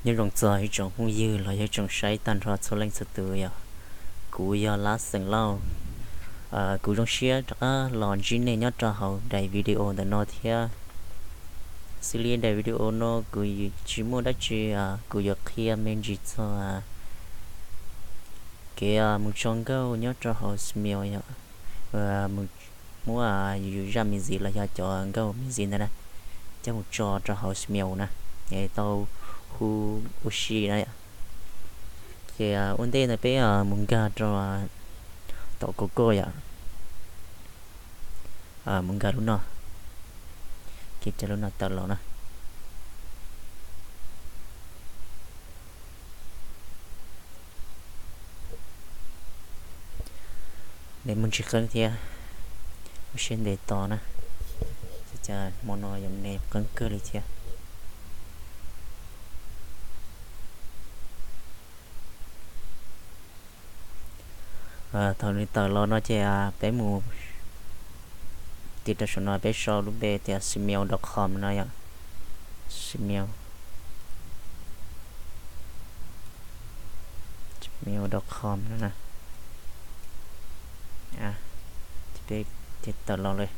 Nyob zoo txog ib tsoom phooj ywg los yog ib tsoom saib tag nrho txhua leej txhua tus yom. Kuv yog Lab Xeem Lauj. Kuv zoo siab rov qab los ntsib nej nyob rau hauv daim video ntawm no thiab. Xws li daim video no kuv tsis muaj dab tsi, kuv yuav qhia me ntsis txog kev mus tso nkauj nyob rau hauv Smule yom. Muab yus zaj me ntsis los yog cov nkauj me ntsis ntawd na, coj mus tso rau hauv Smule na, tau hu ua si na yom. Ces ua ntej ntawd peb mus nkag rau tom Google yom. Mus nkag lub no, ces lub no tawm los na. Nej muaj ntsis qeeb thiab, ua siab ntev tos na, cas hmo no yog nej qeeb kawg li thiab. Thaum nws tawm los no ces peb mus tiv rau saum no, peb sau lub npe tias Smule dot com no yom. Smule, Smule dot com no na. Peb tawm los lawm.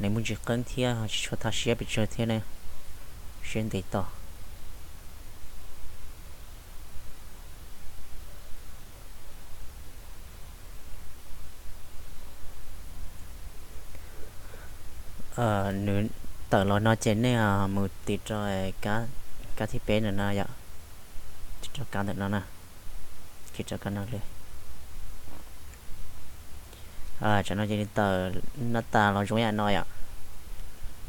Nws muaj ntsis qeeb thiab, tsis tshua tha siab pes tsawg thiab ne, siab ntev tos. Nws tawm los no ces nej mus tiv rau kab thib peb ntawm no yom, tiv rau kab ntawm no na, tiv rau kab no li. Tam no ces nws tawm nab tas los zoo yam no yom.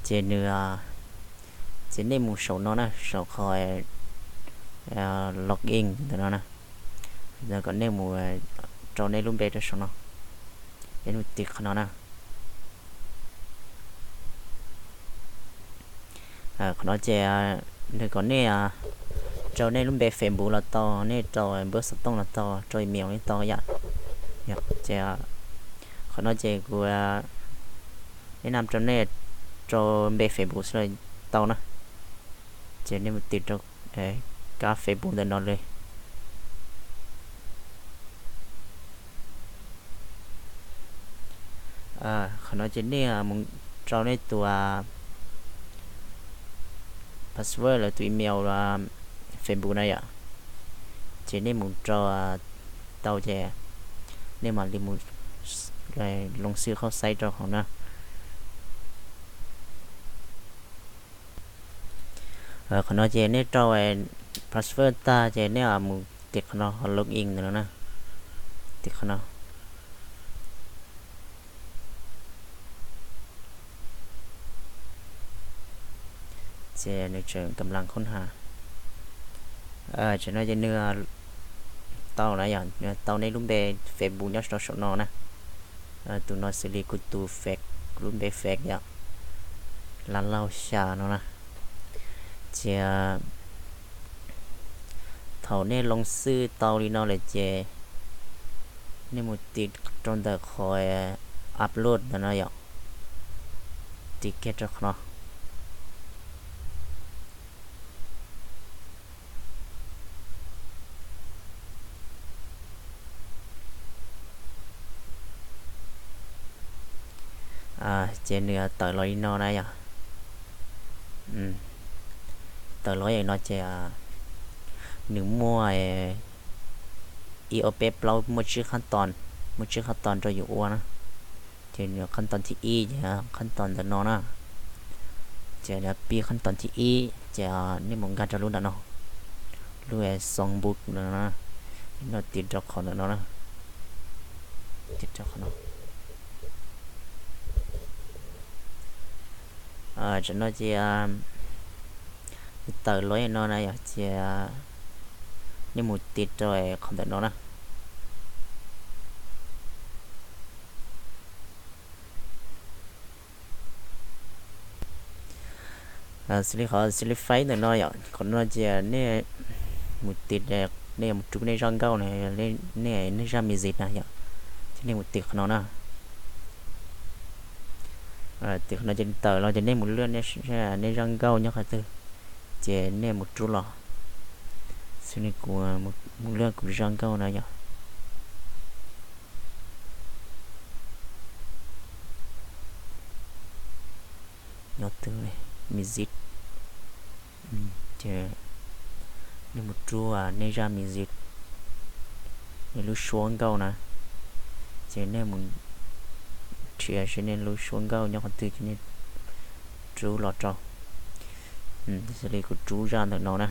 Ces nws, ces nej mus saum no na, saum qhov log in ntawm no na, kom nej mus rau nej lub npe rau saum no, es nej mus tiv qhov no na. Qhov no ces nws kom nej rau nej lub npe Facebook los tau, nej rau npawb xov tooj los tau, rau email los tau yom. Ces qhov no ces kuv, nej nam rau nej rau npe Facebook xwb los tau na. Ces nej mus tiv rau kab Facebook ntawm no li. Qhov no ces nej mus rau nej tus password los tus email Facebook na yom. Ces nej mus rau tau ces nej mam li mus loo xwb qhov xaiv rau hauv na. Qhov no ces nej rau password tag ces nej mus tiv qhov no, log in ntawm no na, tiv qhov no. Ces nws tseem kam las khoob has. Tam no ces nws tau na yom, nws tau nej lub npe Facebook nyob rau saum no na. Tus no xws li kuv tus fake, lub npe fake yom, Lab Lauj xya no na. Ces thaum nej loo xwb tau li no lawm ces nej mus tiv rau ntawm qhov upload ntawm no yom, tiv kiag rau qhov no. Ces nws tawm los li no na yom. Tawm los li no ces nws muaj ib ob peb plaub muaj tsib qhab toos, muaj tsib qhab toos rau yus ua na. Ces nws qhab toos thib ib ces qhab toos ntawm no na. Ces pib qhab toos thib ib ces nej mus nkag rau lub ntawm no, lub xoo book ntawm no, no tiv rau qhov ntawm no na. Tiv rau qhov no. Tam no ces nws tawm los li no na yom, ces nej mus tiv rau qhov ntawm no na. Xws li qhov xws li Face ntawm no yom, qhov no ces nej mus tiv, nej yuav mus rub nej zaj nkauj na, nej, nej zaj music na yom, ces nej mus tiv qhov no na. Tim qhov no ces tawm los ces nej mus luaj nej zaj nkauj nyob qhov twg, ces nej mus rub los. Xws li kuv mus luaj kuv zaj nkauj no yom. Nyob twg, music, ces nej mus rub nej zaj music, nej lub suab nkauj na, ces nej mus nrhiav seb nej lub suab nkauj nyob qhov twg ces nej rub los rau. Xws li kuv rub zaj ntawm no na,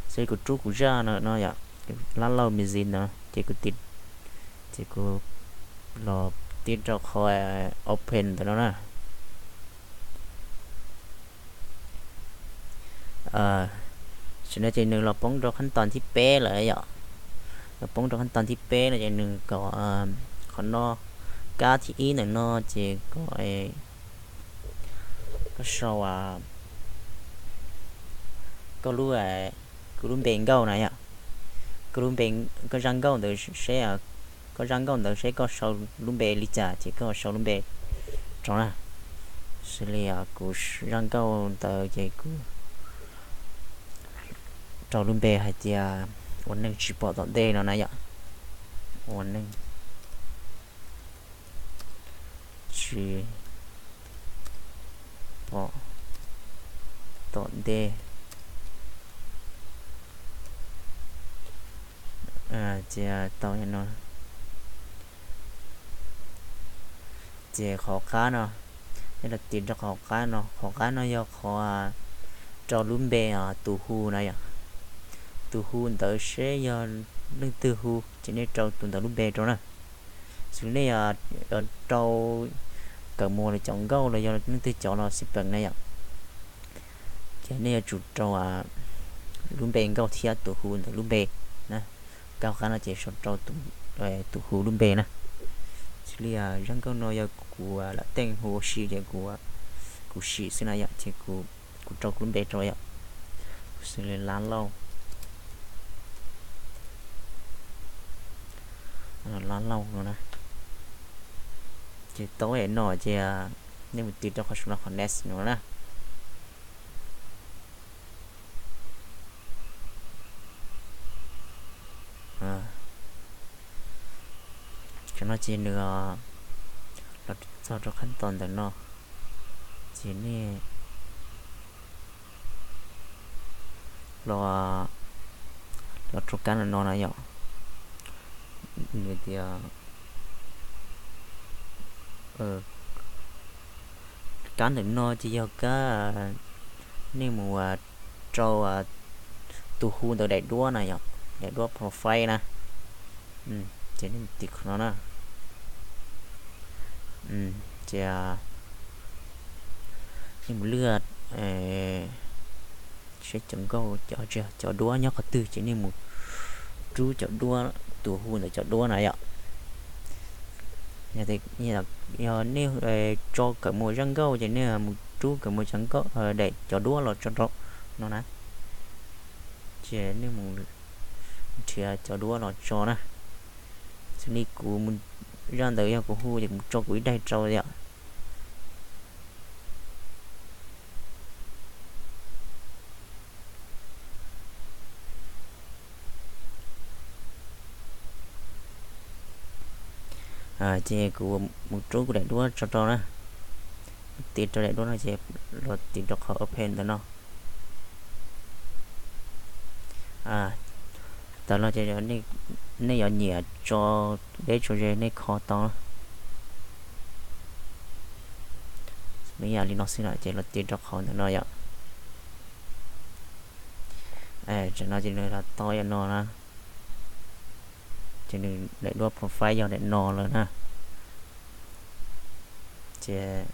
xws li kuv rub kuv zaj ntawm no yom, lab lauj music ntawd ces kuv, ces kuv los tib rau qhov open ntawm no na. Tam no ces nws los poob rau qhab tos thib peb lawm yom. Los poob rau qhab tos thib peb no ces nws kom qhov no, kab thib ib ntawm no ces kom koj sau koj lub, koj lub npe nkauj na yom. Koj lub npe, koj zaj nkauj ntawd seb, koj zaj nkauj ntawd seb koj sau lub npe li cas ces koj sau lub npe rau na. Xws li kuv zaj nkauj ntawd ces kuv rau lub npe hais tias ua neej tsis pom tom ntej no na yom. Ua neej tsis pom tom ntej. Ces tau no, ces qhov qab no, nej los tiv rau qhov qab no, qhov qab no yog qhov rau lub npe tus hu na yom. Tus hu ntawd seb yog leej twg hu ces nej rau tus ntawd lub npe rau na. Xws li nej rau Kawm Muas los cov nkauj los yog leej twg cov los xij peem na yom, ces nej yuav tsum rau lub npe nkauj thiab tus hu ntawd lub npe na. Kab qab no ces sau rau tus hu lub npe na. Xws li zaj nkauj no yog kuv lam teej hu ua si ces kuv sim xwb na yom, ces kuv rau kuv lub npe rau yom. Xws li Lab Lauj, Lab Lauj no na. Ces tau no ces nej mus tiv rau qhov saum no qhov next no na. Cov no ces nws los txog rau qhab tos ntawm no, ces nej los, los rau kab ntawm no na yom. Nws tias kab ntawm no ces yog kab nej mus rau tus hu ntawd daim duab na yom, daim duab profile na. Ces nej mus tiv qhov no na. Ces nej mus lwaj seb cov nkauj, cov duab nyob qhov twg ces nej mus rub cov duab, tus hu ntawd cov duab na yom. Yog nej tso Kawm Muas zaj nkauj ces nej mus rub Kawm Muas cov nkauj, daim cov duab los tso rau no na. Ces nej mus nrhiav cov duab los tso na. Xws li kuv mus, zaj ntawd yog kuv hu ces kuv mus tso kuv ib daim rau yom. Ces kuv mus rub kuv daim duab tso rau na. Tiv rau daim duab no ces los tiv rau qhov open ntawm no. Tawm los ces nej yuav nyiam tso deb tso ze nej kho tau. Me yam li no xwb na ces los tiv rau qhov ntawm no yom. Tam no ces nws los tau yam no na. Ces nws daim duab profile yog daim no lawm na. Ces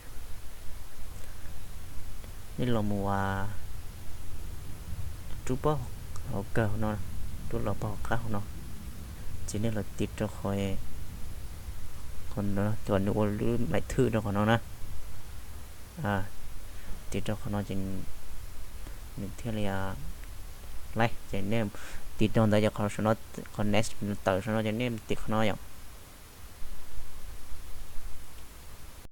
nej los mus rub pob hauv kawg no, rub los pob hauv qab hauv no, ces nej los tiv rau qhov, qhov nws ua lub maim thwj rau qhov no na. Tiv rau qhov no ces nws thiaj li laib, ces nej tiv rau ntawd ces qhov saum no, qhov next tawm saum no ces nej mus tiv qhov no yom.